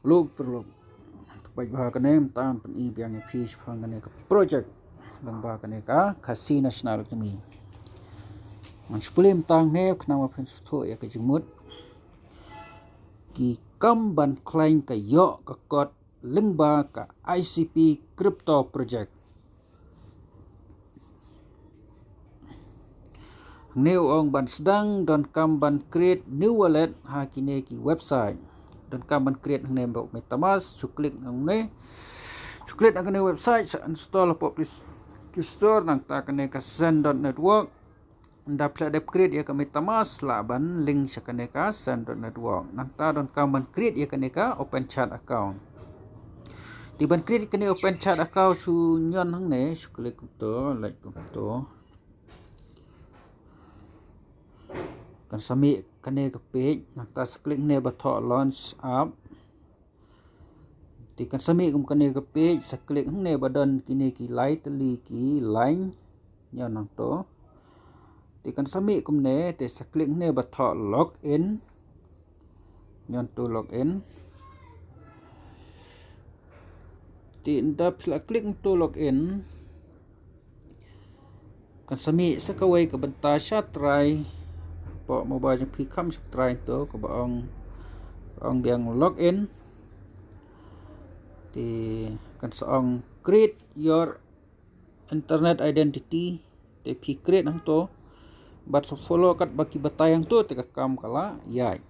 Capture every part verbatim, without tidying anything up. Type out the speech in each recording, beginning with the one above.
Pyrlok pyrlok, to peit ba kane mynta ngan pyni biang ïa phi shaphang kane ka project lyngba kane ka Khasi National Academy. Ngan shu pule mynta hangne khnang ba phin sngewthuh ïa ka jingmut. Ki kam ban khlaiñ ka ïoh ka kot lyngba ka I C P Crypto Project. Hangne u ong ban sdang, donkam ban create new wallet ha kine ki website. Donkam ban create hangne ba u MetaMask, shu click hangne. Shu click hangne website, sa install hapoh Play Store, nangta kane ka Zen dot network. Ynda phi la dep create ïa ka MetaMask, lah ban link sha kane ka Zen dot network. Nangta donkam ban create ïa kane ka OpenChat account. Te ban create kane OpenChat account, shu ñion hangne, shu click kumto, leit kumto. Kan sa mih kane ka page, nangta sa click hangne ba thoh launch app. Te kan sa mih kum kane ka page, sa click hangne ba don kine ki lai tylli ki line, ñion hangto. Te kan sa mih kumne, te sa click hangne ba thoh login. Ñion to login. Te ynda phi la click to login, kan sa mih sa kawei ka bynta sha trai. Hapoh mobile jong phi kham sha trai to kaba ong, ong biang login. Te kan sa ong create your internet identity. Te phi create hangto bad sa follow katba ki batai hangto, te ka kam ka la ïaid.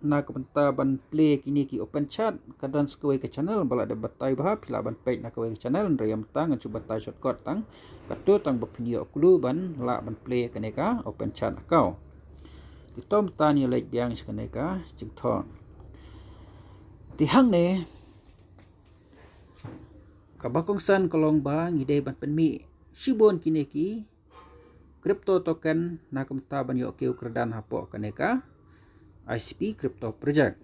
Na ka bynta ban play kine ki OpenChat, ka don sa kawei ka channel ba la dep batai bha, phi lah ban peit na kawei ka channel, hynrei ïa mynta ngan shu batai shortcut tang kato, tang ba phin ïoh clue ban lah ban play kane ka OpenChat account. Te to mynta ngin ïa leit biang sha kane ka jingthoh. Te hangne kaba kongsan ka long ba ngi dei ban pynmih shibun kine ki crypto token na ka bynta ban ïoh kiew kyrdan hapoh kane ka I C P Crypto Project.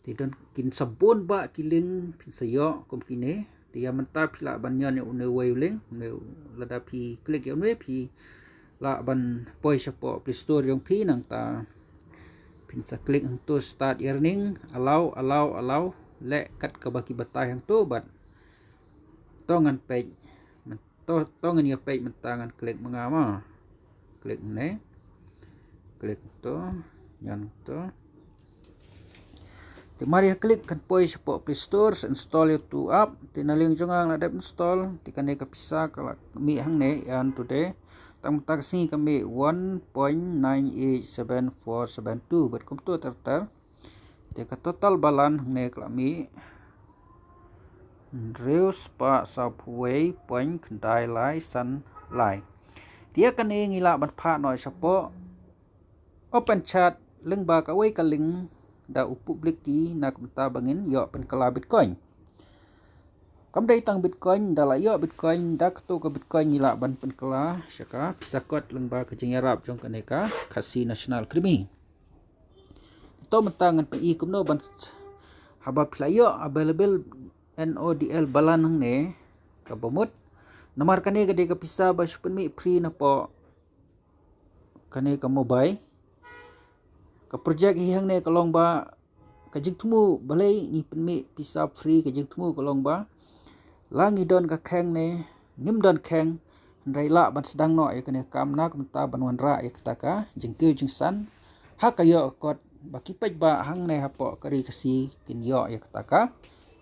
Te don kin sa bun bah ki link phin sa ïoh kum kine. Te ïa mynta phi lah ban ñion ïa une uwei u link, une u, lada phi click ïa une phi lah ban poi shapoh Play Store jong phi, nangta phin sa click hangto start earning, allow, allow, allow, leh kat kaba ki batai hangto bad to ngan peit. To, to ngan ïa peit mynta, ngan click ma nga ma. Click ne. Click to, ñion to. Te mar ïa click kan poi shapoh Play Store, sa install ïa uto u app. Te na liang jong nga nga la dep install. Te kane ka pisa ka la mih hangne, earn today. Tang mynta ka sngi ka mih one point nine eight seven four seven two, bad kumto ter ter. Te ka total balance hangne ka la mih hynriew spah sawphew wei point khyndai lai san lai. Te ïa kane ngi lah ban phah noh shapoh OpenChat lyngba kawei ka link da u public key na ka bynta ba ngin ïoh pynkylla Bitcoin. Kam dei tang Bitcoin, da la ïoh Bitcoin, da kato ka Bitcoin ngi lah ban pynkylla sha ka pisa kot lyngba ka jingïarap jong kane ka Khasi National Academy. To mynta ngan pyni kumno ban, haba phi la ïoh available N O D L balance hangne kaba mut. Namar kane ka dei ka pisa ba shu pynmih free napoh kane ka mobile. Ka project hi hangne ka long ba ka jingthmu, balei ngi pynmih pisa free, ka jingthmu ka long ba la ngi don ka kheng ne ngim don kheng, hynrei lah ban sdang noh ïa kane ka kam na ka bynta ban wanrah ïa kata ka jingkiew jingsan ha ka ïoh ka kot ba ki paidbah hangne hapoh ka ri Khasi kin ïoh ïa kata ka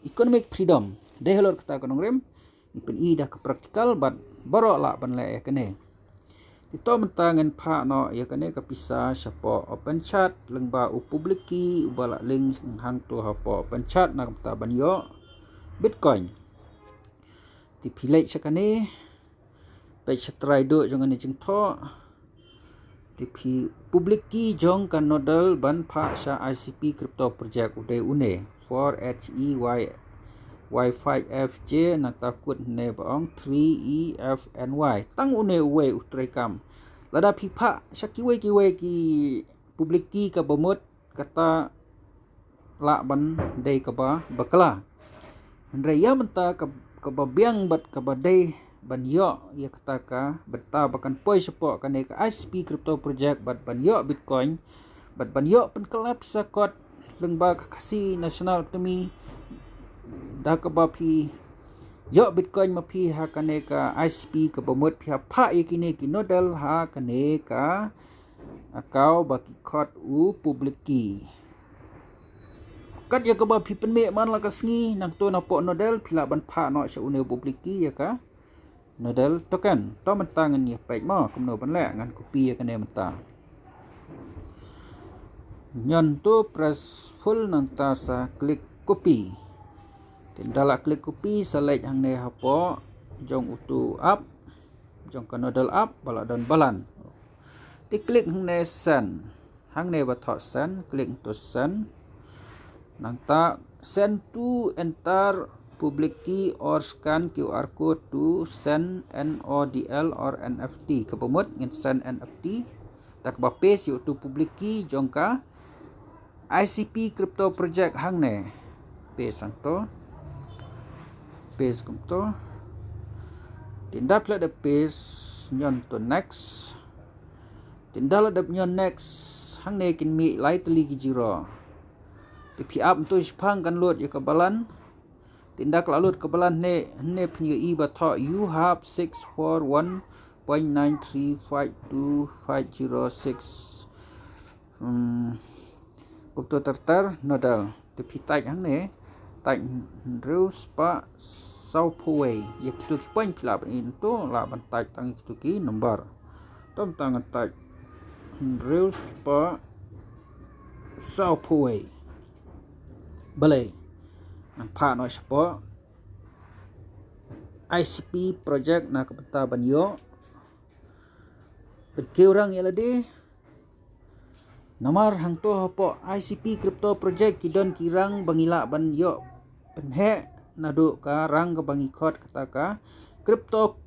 economic freedom. Dei halor kata ka nongrim, ngi pyni da ka practical bad baroh lah ban leh ïa kane. Te to mynta ngan phah noh ïa kane ka pisa shapoh OpenChat lyngba u public key uba la link hangto hapoh OpenChat na ka bynta ban ïoh Bitcoin. Te phi leit sha kane, peit sha trai duh jong kane jingthoh. Te phi, public key jong ka nodal ban phah sha I C P crypto project u dei une, four H E Y Y five F J, nangta code ne ba ong three E F N Y. Tang une uwei u treikam. Lada phi phah sha kiwei kiwei ki public key kaba mut, kata lah ban dei kaba bakla. Hynrei ïa mynta ka, kaba biang bad kaba dei ban ïoh ïa kata ka bynta ba kan poi shapoh kane ka I C P crypto project bad ban ïoh Bitcoin bad ban ïoh pynkylla pisa kot lyngba ka Khasi National Academy, da kaba phi ïoh Bitcoin ma phi ha kane ka I C P kaba mut, phi hap phah ïa kine ki nodal ha kane ka account ba ki khot u public key. Kat ïa kaba phi pynmih man la ka sngi, nangto napoh nodal phi lah ban phah noh sha une u public key ïa ka nodal token. To mynta ngan ïa peit mo kumno ban leh, ngan copy ïa kane mynta. Ñion to press full, nangta sa click copy. Te ynda la click copy, sa leit hangne hapoh jong utu app, jong ka nodal app ba la don balan. Te click hangne send. Hangne ba thoh send, click to send. Nangta send to enter public key or scan Q R code to send N O D L or N F T. Kaba mut ngin send N F T. Da kaba paste ïa utu public key jong ka I C P crypto project hangne. Paste hangto. Paste kumto. Te ynda phi la dep paste, ñion to next. Te ynda la dep ñion next, hangne kin mih lai tylli ki zero. Te phi ap to shipang kan load ïa ka balan. Te ynda ka la load ka balan ne, ne phin ïohi ba thoh you have six four one point nine three five two five zero six. Hmm. Kumto ter ter nodal. Te phi type hangne, type hynriew spah sawphew wei. Ïa kito ki point phi lah ban, to lah ban type tang ïa kito ki number. To mynta ngan type hynriew spah sawphew wei. Balei? Ngan phah noh shapoh I C P project na ka bynta ban ïoh pynkiew rang ïa lade. Namar hangto hapoh I C P crypto project ki don ki rang ba ngi lah ban ïoh pynheh naduh ka rang kaba ngi khot kata ka crypto,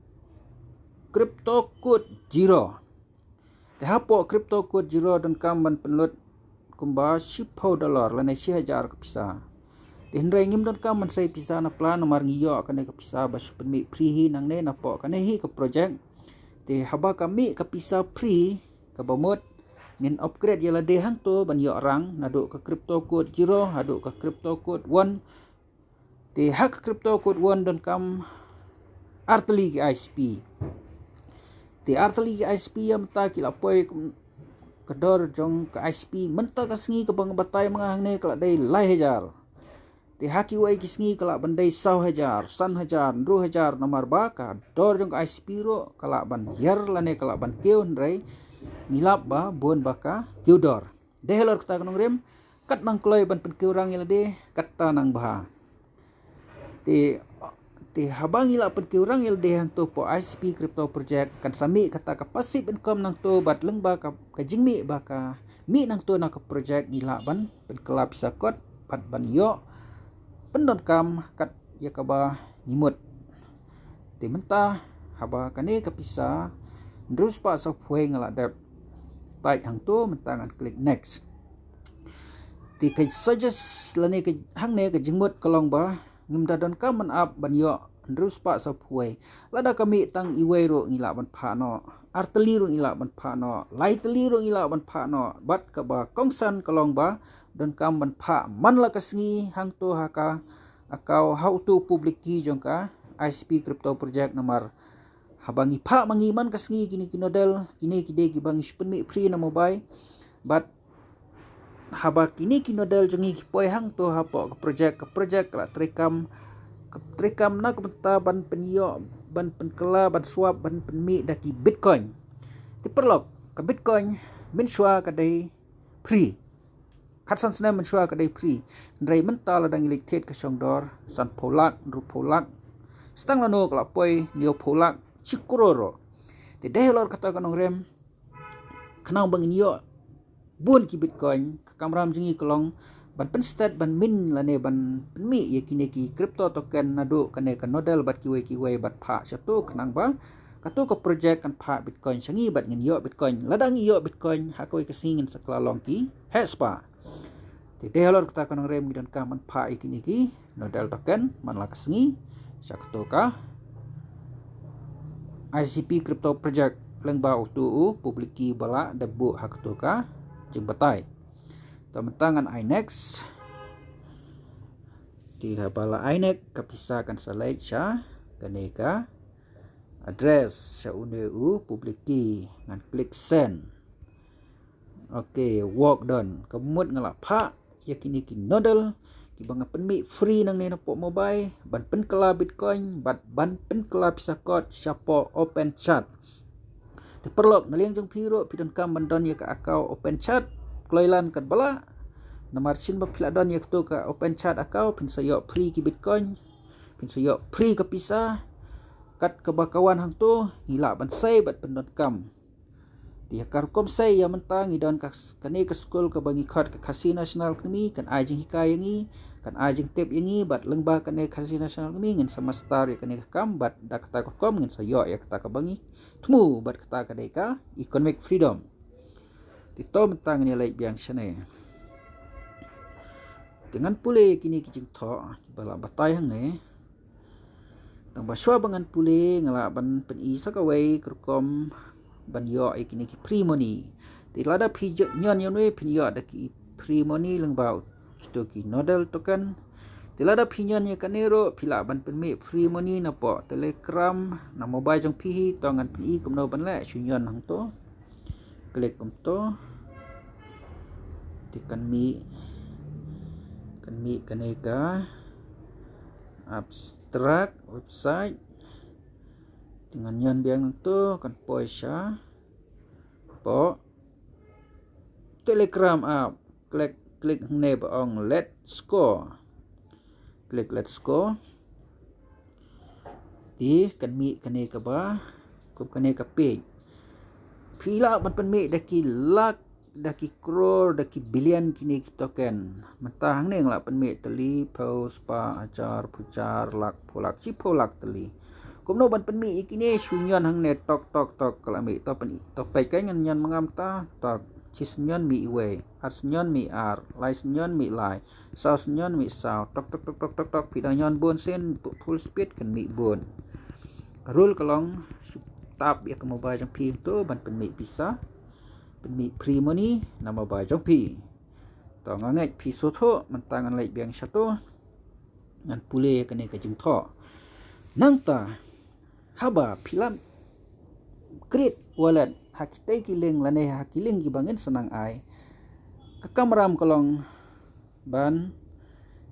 crypto code zero. Te hapoh crypto code zero donkam ban pynlut kumba shiphew dollar lane shi hajar ka pisa. Te hynrei ngim donkam ban sei pisa na pla namar ngi ïoh kane ka pisa ba shu pynmih free hi nangne napoh kane hi ka project. Te haba ka mih ka pisa free, kaba mut ngin upgrade ïa lade hangto ban ïoh rang naduh ka crypto code zero haduh ka crypto code one. Te ha ka crypto code one donkam artylli ki I C P. Te artylli ki I C P ïa mynta ki la poi ka dor jong ka I C P mynta ka sngi kaba nga batai ma nga hangne ka la dei lai hajar. Te ha kiwei ki sngi ka lah ban dei saw hajar, san hajar, hynriew hajar, namar ba ka dor jong ka I C P ruh ka lah ban hiar lane ka lah ban kiew, hynrei ngi lap ba bun ba ka kiew dor. Dei halor kata ka nongrim, kat nang kloi ban pynkiew rang ïa lade, kata nang bha. Te, te haba ngi lah pynkiew rang ïa lade hangto hapoh I C P crypto project, kan sa mih kata ka passive income nangto bad lyngba ka, ka jingmih ba ka mih nangto na ka project ngi lah ban pynkylla pisa kot bad ban ïoh pyndonkam kat ïa kaba ngi mut. Te mynta haba kane ka pisa hynriew spah sawphew nga la dep type hangto, mynta ngan click next. Te ka suggest lane ka hangne ka jingmut ka long ba ngim da donkam ban ap ban ïoh hynriew spah sawphew. Lada ka mih tang iwei ruh ngi lah ban phah noh, artylli ruh ngi lah ban phah noh, lai tylli ruh ngi lah ban phah noh. Bad kaba kongsan ka long ba donkam ban phah man la ka sngi hangto ha ka account ha utu public key jong ka I C P crypto project, namar haba ngi phah ma ngi man ka sngi kine ki nodal, kine ki dei kiba ngi shu pynmih free na mobile. Bad haba kine ki nodal jong ngi ki poi hangto hapoh ka project, ka project ka la treikam, ka treikam na ka bynta ban pynïoh, ban pynkylla, ban swap, ban pynmih da ki Bitcoin. Te paralok, ka Bitcoin mynshuwa ka dei free. Khatsan snem mynshuwa ka dei free. Hynrei mynta lada ngi leit thied ka shong dor, sanphew lak, hynriewphew lak, sa tang lano ka la poi hynñiewphew lak, shi klur ruh. Te dei halor kata ka nongrim, khnang ba ngin ïoh bun ki Bitcoin, ka kamram jong ngi ka long ban pynsted, ban mint lane ban pynmih ïa kine ki crypto token naduh kane ka nodal bad kiwei kiwei bad phah shato, khnang ba kato ka project kan phah Bitcoin sha ngi bad ngin ïoh Bitcoin. Lada ngi ïoh Bitcoin, ha kawei ka sngi ngin sa kylla long ki heh spah. Te dei halor kata ka nongrim ngi donkam ban phah ïa kine ki nodal token man la ka sngi sha kato ka I C P crypto project lyngba utu u public key ba la dep buh ha kato ka jingbatai. To mynta ngan ai next. Te haba la ai next, ka pisa kan sa leit sha kane ka address, sha une u public key. Ngan click send. Ok, work done. Ka mut nga la phah ïa kine ki noodle kiba nga pynmih free nangne napoh mobile ban pynkylla Bitcoin bad ban pynkylla pisa kot shapoh Open Chat. Te paralok, na liang jong phi ruh phi donkam ban don ïa ka account Open Chat, kloi lan katba lah. Namar shisien ba phi la don ïa kato ka Open Chat account, phin sa ïoh free ki Bitcoin, phin sa ïoh free ka pisa. Kat kaba ka wan hangto, ngi lah ban sei bad pyndonkam. Te ïa ka rukom sei ïa mynta, ngi don ka, kane ka skul kaba ngi khot ka Khasi National Academy, kan ai jinghikai ïa ngi, kan ai jingtip ïa ngi, bad lyngba kane Khasi National Academy ngin sa master ïa kane ka kam, bad da kata ka rukom ngin sa ïoh ïa kata kaba ngi thmu, bad kata ka dei ka economic freedom. Te to mynta ngin ïa leit biang shane. Te ngan pule kine ki jingthoh kiba la batai hangne. Tang ba shuwa ba ngan pule, nga lah ban pyni sa kawei ka rukom ban ïoh ïa kine ki free money. Te lada phi ïoh, ñion ïa une, phin ïoh da ki free money lyngba kito ki noodle token. Te lada phi ñion ïa kane ruh, phi lah ban pynmih free money napoh Telegram, na mobile jong phi hi. To ngan pyni kumno ban leh, shu ñion hangto. Klik kumto. Te kan mih, kan mih kane ka abstract website. Te ngan ñion biang nangto, kan poi shapoh Telegram app. Klik, klik hangne ba ong let's go. Klik let's go. Te kan mih kane kaba, kum kane ka page. Phi lah ban pynmih da ki lak, da ki crore, da ki billion kine ki token. Mynta hangne nga lah pynmih tylli, phew, spah, hajar, phew hajar, lak, phew lak, shiphew lak tylli. Kumno ban pynmih ïa kine? Shu ñion hangne, tok tok tok, ka la mih. To pyn, to peit, kan ñion, ñion ma nga mynta. Tok, shi sien ñion mih iwei, ar sien ñion mih ar, lai sien ñion mih lai, saw sien ñion mih saw. Tok tok tok tok tok tok. Phi dang ñion bun sien, full speed, kan mih bun. Ka rule ka long, shu tap ïa ka mobile jong phi to ban pynmih pisa, pynmih free money na mobile jong phi. To nga ngeit phi sngewthuh, mynta ngan leit biang shato, ngan pule kane ka jingthoh. Nangta, haba phi la create wallet ha kitei ki link lane ha ki link kiba ngin sa nang ai, ka kamram ka long ban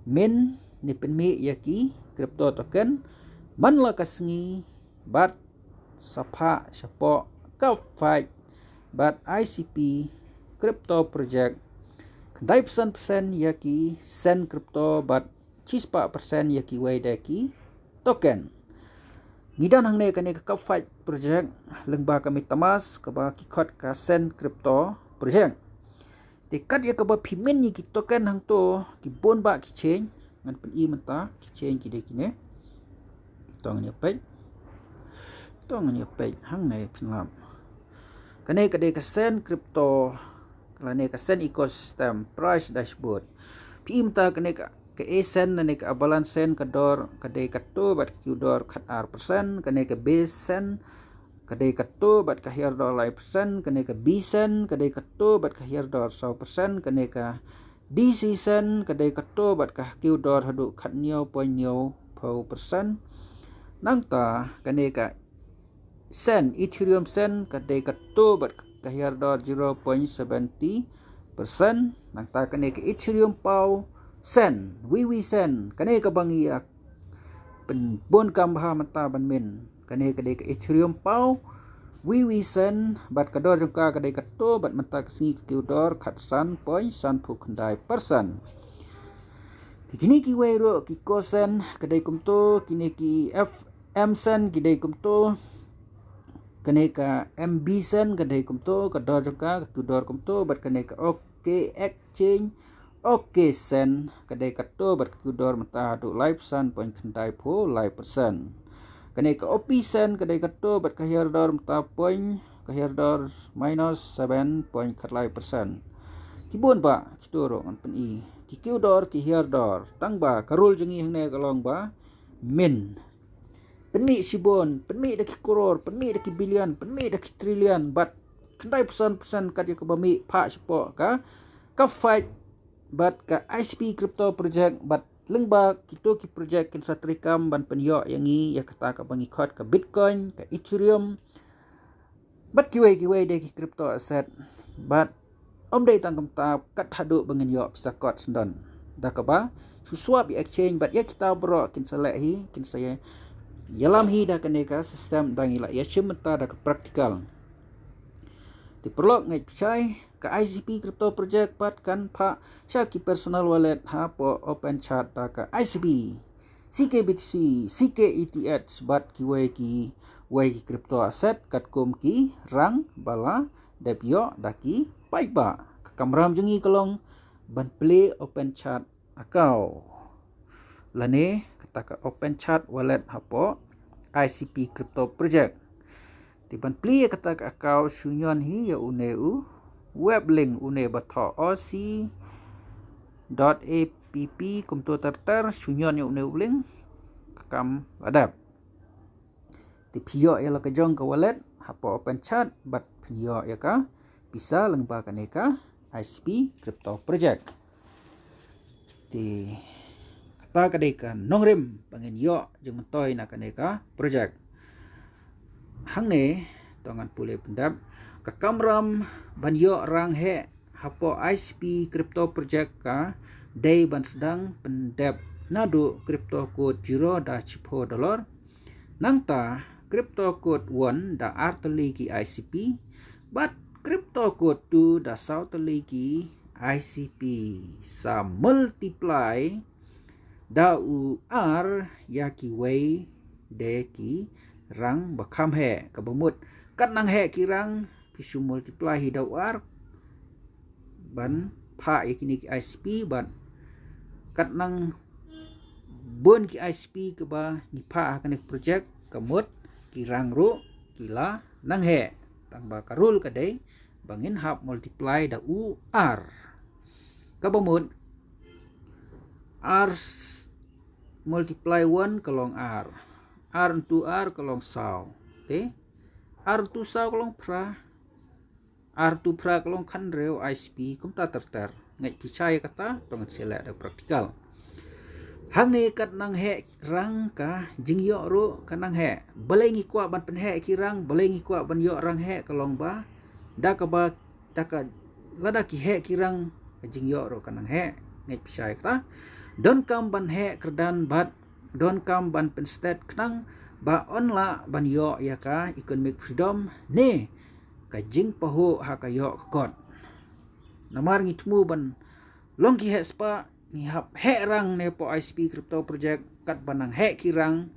mint ne pynmih ïa ki crypto token man la ka sngi, bad sa phah shapoh CoffeeFi bad I C P crypto project. Khyndai percent percent ïa ki send crypto bad shispah percent ïa kiwei de ki token. Ngi don hangne kane ka CoffeeFi project lyngba ka MetaMask kaba ki khot ka send crypto project. Te kat ïa kaba phi mint ïa ki token hangto, ki bun bah ki chain. Ngan pyni mynta ki chain ki dei kine. To ngan ïa peit. To ngan ïa peit hangne, phin lap. Kane ka dei ka send crypto lane ka send ecosystem price dashboard. Phi mynta kane ka, ka A send lane ka avalanche send ka dor ka dei katto bad ka Q dor khat ar percent, kane ka B send ka dei katto bad ka hiar dor lai percent, kane ka B send ka dei katto bad ka hiar dor saw percent, kane ka D C send ka dei katto bad ka Q dor haduh khat hynñiew point hynñiew phew percent. Nangta kane ka send, Ethereum send ka dei katto bad ka hiar dor zero point seventy percent. Nangta kane ka Ethereum Pow send, V V send, kane kaba ngi ïa pynbun kam bha mynta ban mint. Kane ka dei ka Ethereum Pow, V V send, bad ka dor jong ka ka dei katto bad mynta ka sngi ka Q dor khat san point san phew khyndai percent. Te kine kiwei ruh ki co send ka dei kumto, kine ki F M send ki dei kumto, kane ka M B send ka dei kumto, ka dor jong ka ka Q dor kumto, bad kane ka OK Exchange, OK send ka dei katto bad ka Q dor mynta haduh lai percent point khyndai phew lai percent. Kane ka O P send ka dei katto bad ka hiar dor mynta point, ka hiar dor minus seven point khat lai percent. Ki bun bah kito ruh ngan pyni. Ki Q dor, ki hiar dor. Tang ba ka rule jong ngi hangne ka long ba mint. Pynmih shibun, pynmih da ki crore, pynmih da ki billion, pynmih da ki trillion, bad khyndai percent percent kat ïa kaba mih phah shapoh ka, ka CoffeeFi bad ka I C P crypto project bad lyngba kito ki project kin sa treikam ban pynïoh ïa ngi ïa kata kaba ngi khot ka Bitcoin, ka Ethereum bad kiwei kiwei de ki crypto asset. Bad ym dei tang kumta, kat haduh ba ngin ïoh pisa kot syndon. Da kaba shu swap ïa exchange bad ïa kita baroh kin sa leh hi, kin sa ïalam hi da kane ka system, da ngi la ïashim bynta da ka practical. Te paralok, ngeit pyrshah ka I C P crypto project pat kan phah sha ki personal wallet hapoh Open Chat da ka I C P, C K B T C, C K E T H bad kiwei kiwei ki crypto asset katkum ki rang ba la dep ïoh da ki paidbah. Ka kamram jong ngi ka long ban plie Open Chat account lane kata ka Open Chat wallet hapoh I C P crypto project. Te ban plie ïa kata ka account, shu ñion hi ïa une u web link, une ba thoh O C dot A P P kumto ter ter, shu ñion ïa une u link, ka kam la dep. Te phi ïoh ïa la ka jong ka wallet hapoh Open Chat bad phin ïoh ïa ka pisa lyngba kane ka I C P crypto project. Te kata ka dei ka nongrim ba ngin ïoh jingmyntoi na kane ka project. Hangne to ngan pule pyndep, ka kamram ban ïoh rang heh hapoh I C P crypto project ka dei ban sdang pyndep naduh crypto code zero da shiphew dollar. Nangta crypto code one da ar tylli ki I C P bad crypto code two da saw tylli ki I C P, sa multiply da u ar ïa kiwei de ki rang ba kham heh. Kaba mut kat nang heh ki rang, phi shu multiply hi da u ar ban phah ïa kine ki I C P bad kat nang bun ki I C P kaba ngi phah ha kane ka project, ka mut ki rang ruh ki la nang heh. Tang ba ka rule ka dei ba ngin hap multiply da u ar. Kaba mut ar s-, multiply one ka long ar. Ar into ar ka long saw. Te ar into saw ka long phra. Ar into phra ka long khathynriew I C P, kumta ter ter. Ngeit pyrshah ïa kata, to ngan sa leh da practical. Hangne kat nang heh rang, ka jingïoh ruh ka nang heh. Balei ngi kwah ban pynheh ki rang, balei ngi kwah ban ïoh rang heh, ka long ba da kaba, da ka, lada ki heh ki rang, ka jingïoh ruh ka nang heh. Ngeit pyrshah ïa kata. Donkam ban heh kyrdan bad donkam ban pynstet khnang ba yn lah ban ïoh ïa ka economic freedom ne ka jingpahuh ha ka ïoh ka kot. Namar ngi thmu ban long ki heh spah, ngi hap heh rang ne hapoh I C P crypto project, kat ba nang heh ki rang,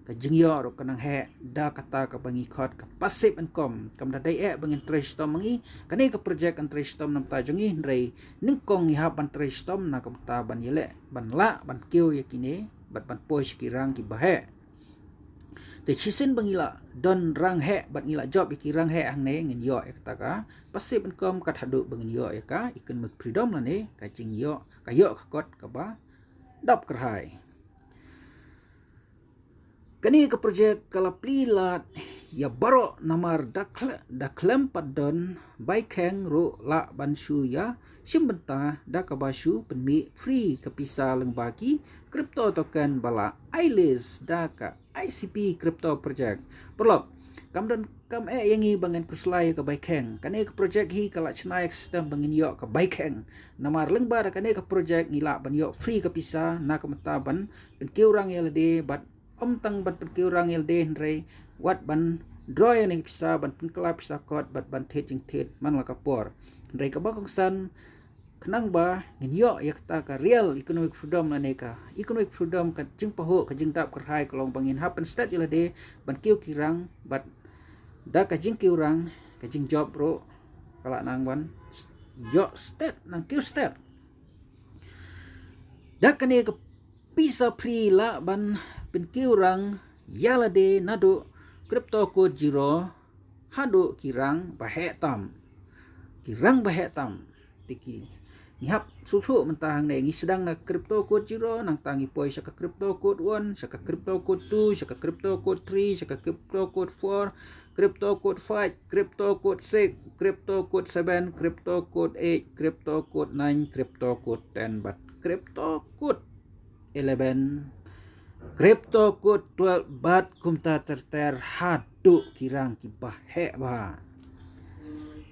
ka jingïoh ruh ka nang heh, da kata kaba ngi khot ka passive income. Kam da dei eh ba ngin trei shitom ma ngi, kane ka project kan trei shitom na bynta jong ngi, hynrei nyngkong ngi hap ban trei shitom na ka bynta ban ïaleh, ban lah ban kiew ïa kine bad ban poi sha ki rang kiba heh. Te shisien ba ngi la don rang heh bad ngi la jop ïa ki rang heh hangne, ngin ïoh ïa kata ka passive income kat haduh ba ngin ïoh ïa ka economic freedom lane ka jingïoh, ka ïoh ka kot kaba dap kyrhai. Kane ka project ka la plie lad ïa baroh namar da khle-, da khlem pat don bai kheng ruh lah ban shu ïashim bynta da kaba shu pynmih free ka pisa lyngba ki crypto token ba la ai list da ka I C P crypto project. Paralok, kam don kam eh ïa ngi ba ngin khuslai ïa ka bai kheng. Kane ka project hi ka la shna ïa ka system ba ngin ïoh ka bai kheng. Namar lyngba da kane ka project ngi lah ban ïoh free ka pisa na ka bynta ban pynkiew rang ïa lade bad ym tang ban pynkiew rang ïa lade hynrei wat ban draw ïa kane ka pisa, ban pynkylla pisa kot bad ban thied jingthied man la ka por. Hynrei kaba kongsan, khnang ba ngin ïoh ïa kata ka real economic freedom lane ka economic freedom, ka jingpahuh, ka jingdap kyrhai ka long ba ngin hap pynstet ïa lade ban kiew ki rang bad da ka jingkiew rang, ka jingjop ruh ka lah nang ban s-, ïoh stet, nang kiew stet. Da kane ka pisa free lah ban pynkiew rang ïa lade naduh crypto code zero haduh ki rang ba heh tam. Ki rang ba heh tam. Te ki, Ngi hap shuh shuh mynta hangne, ngi sdang na ka crypto code zero, nangta ngi poi sha ka crypto code one, sha ka crypto code two, sha ka crypto code three, sha ka crypto code four, crypto code five, crypto code six, crypto code seven, crypto code eight, crypto code nine, crypto code ten bad crypto code eleven, crypto code twelve bad kumta ter ter haduh ki rang kiba heh bha.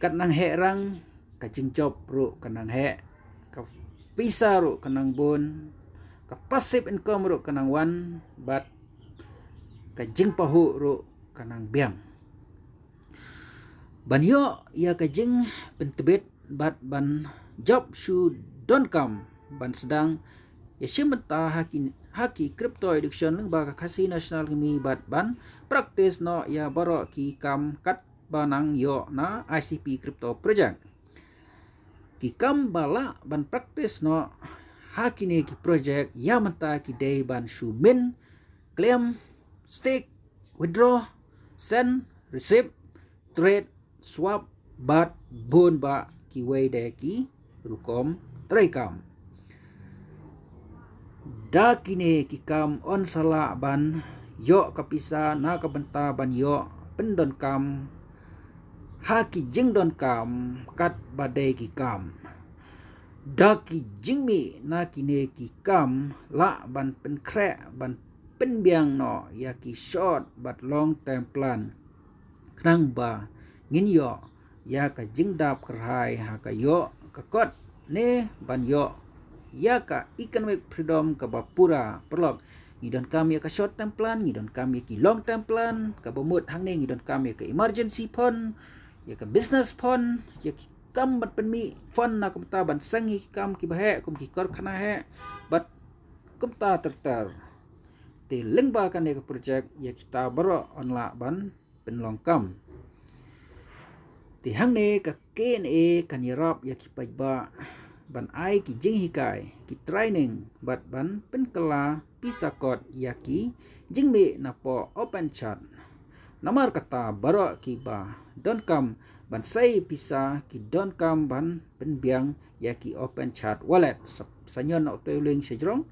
Kat nang heh rang, ka jingjop ruh ka nang heh, ka pisa ruh ka nang bun, ka passive income ruh ka nang wan, bad ka jingpahuh ruh ka nang biang. Ban ïoh ïa ka jingpyntbit bad ban jop shu donkam ban sdang ïa shim bynta ha ki, ha ki crypto education lyngba ka Khasi National Academy bad ban practice noh ïa baroh ki kam katba nang ïoh na I C P crypto project. Ki kam ba lah ban practice noh ha kine ki project ïa mynta ki dei ban shu mint, claim, stake, withdraw, send, receive, trade, swap bad bun bah kiwei de ki rukom treikam. Da kine ki kam yn sa lah ban ïoh ka pisa na ka bynta ban ïoh pyndonkam ha ki jingdonkam katba dei ki kam. Da ki jingmih na kine ki kam lah ban pynkhreh ban pynbiang noh ïa ki short bad long term plan, khnang ba ngin ïoh ïa ka jingdap kyrhai ha ka ïoh ka kot ne ban ïoh ïa ka economic freedom kaba pura. Paralok, ngi donkam ïa ka short term plan, ngi donkam ïa ki long term plan, kaba mut hangne ngi donkam ïa ka emergency fund, ïa ka business fund, ïa ki kam ban pynmih fund na kumta ban seng ïa ki kam kiba heh kum ki karkhana heh bad kumta ter ter. Te lyngba kane ka project ïa kita baroh yn lah ban pynlong kam. Te hangne ka K N A kan ïarap ïa ki paidbah ban ai ki jinghikai, ki training bad ban pynkylla pisa kot ïa ki jingmih napoh Open Chat. Namar kata baroh kiba donkam ban sei pisa ki donkam ban pynbiang ïa ki Open Chat wallet. Sa, sa ñion na utei u link shajrong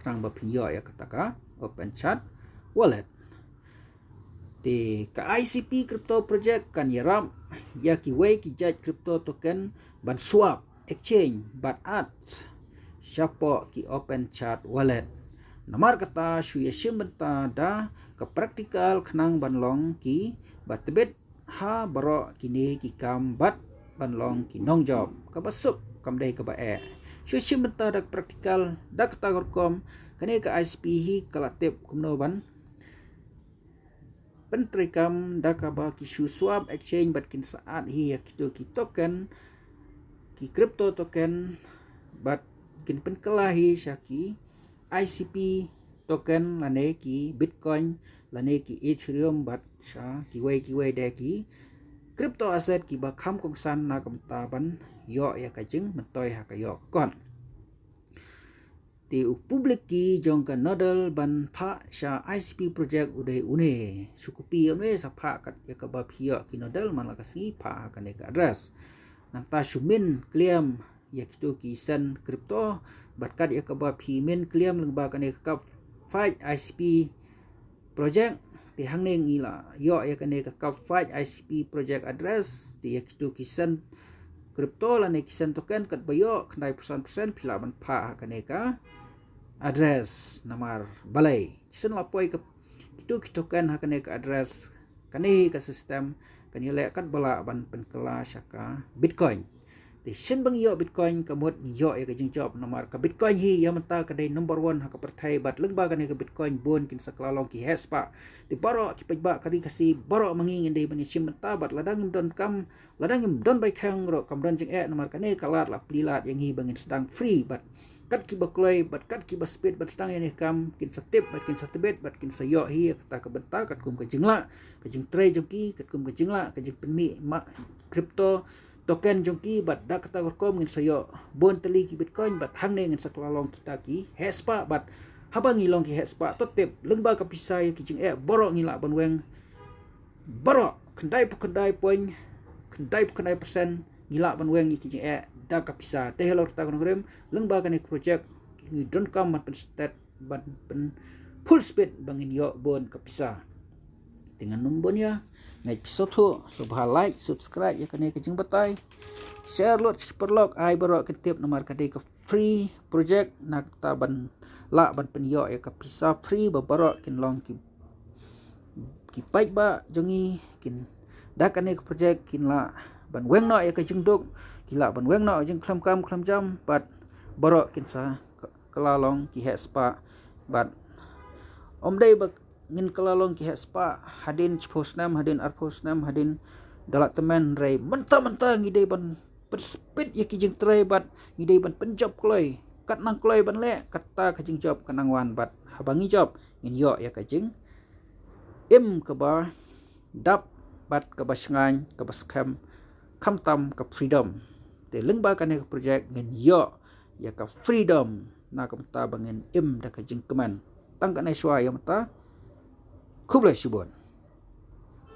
khnang ba phin ïoh ïa kata ka Open Chat wallet. Te ka I C P crypto project kan ïarap ïa kiwei ki jait crypto token ban swap, exchange bad add shapoh ki Open Chat wallet. Namar kata shu ïa shim bynta da ka practical khnang ban long kiba tbit ha baroh kine ki kam bad ban long ki nongjop kaba suk kam dei kaba eh. Shu shim bynta da ka practical, da kata ka rukom kane ka I C P hi ka la tip kumno ban pyntreikam da kaba ki shu swap, exchange bad kin sa add hi ïa kito ki token, ki crypto token, bad kin pynkylla hi sha ki I C P token lane ki Bitcoin lane ki Ethereum bad sha kiwei kiwei de ki crypto asset kiba kham kongsan na ka bynta ban ïoh ïa ka jingmyntoi ha ka ïoh ka kot. Te u public key jong ka nodal ban phah sha I C P project u dei une. Shu copy une sa phah kat ïa kaba phi ïoh ki nodal man la ka sngi, phah ha kane ka address. Nangta shu mint, claim ïa kito ki send crypto bad kat ïa kaba phi mint, claim lyngba kane ka kap fight I C P project. Te hangne ngi la ïoh ïa kane ka kap fight I C P project address. Te ïa kito ki send crypto lane ki send token katba ïoh, khyndai percent percent phi lah ban phah ha kane ka address. Namar balei? Shisien la poi ka, kito ki token ha kane ka address. Kane hi ka system kan ïaleh katba lah ban pynkylla sha ka Bitcoin. Te shisien ba ngi ïoh Bitcoin ka mut ngi ïoh ïa ka jingjop, namar ka Bitcoin hi ïa mynta ka dei number one ha ka pyrthei bad lyngba kane ka Bitcoin bun kin sa kylla long ki heh spah. Te baroh ki paidbah ka ri Khasi, baroh ma ngi ngin dei ban ïa shim bynta bad lada ngim donkam, lada ngim don baikhang ruh kam don jingeh, namar kane ka lad la plie lad ïa ngi ba ngin sdang free bad kat kiba kloi bad kat kiba speed ban sdang ïa kane ka kam kin sa tip bad kin sa tbit bad kin sa ïoh hi ïa kata ka bynta katkum ka jinglah, ka jingtrei jong ki, katkum ka jinglah, ka jingpynmih ma crypto token jong ki bad da kata ka rukom ngin sa ïoh bun tylli ki Bitcoin bad hangne ngin sa kylla long kita ki heh spah bad haba ngi long ki heh spah to tip lyngba ka pisa ïa ki jingeh baroh ngi lah ban weng, baroh khyndai phew khyndai point khyndai phew khyndai percent ngi lah ban weng ïa ki jingeh da ka pisa. Te halor kata ka nongrim, lyngba kane ka project ngi donkam ban pynstet, ban pyn full speed ba ngin ïoh bun ka pisa. Te ngan ym bun ïa, nga ai phi sngewthuh, sngewbha like, subscribe ïa kane ka jingbatai. Share lut sha ki paralok, ai baroh kin tip, namar ka dei ka free project, na kata ban lah ban pynïoh ïa ka pisa free ba baroh kin long ki, ki paidbah jong ngi, kin da kane ka project kin lah ban weng noh ïa ka jingduk, kin lah ban weng noh jingkhlem kam khlem jam, bad baroh kin sa kylla long ki heh spah. Bad ym dei ba ngin kylla long ki heh spah hadien shiphew snem, hadien arphew snem, hadien da la tymmen, hynrei mynta mynta ngi dei ban pynspit ïa ki jingtrei bad ngi dei ban pynjop kloi. Kat nang kloi ban leh, kata ka jingjop ka nang wan, bad haba ngi jop ngin ïoh ïa ka jingim kaba dap bad kaba shngaiñ, kaba skhem, khamtam ka freedom. Te lyngba kane ka project ngin ïoh ïa ka freedom, na ka bynta ba ngin im da ka jingkmen. Tang kane shuwa ïa mynta. Khublei shibun.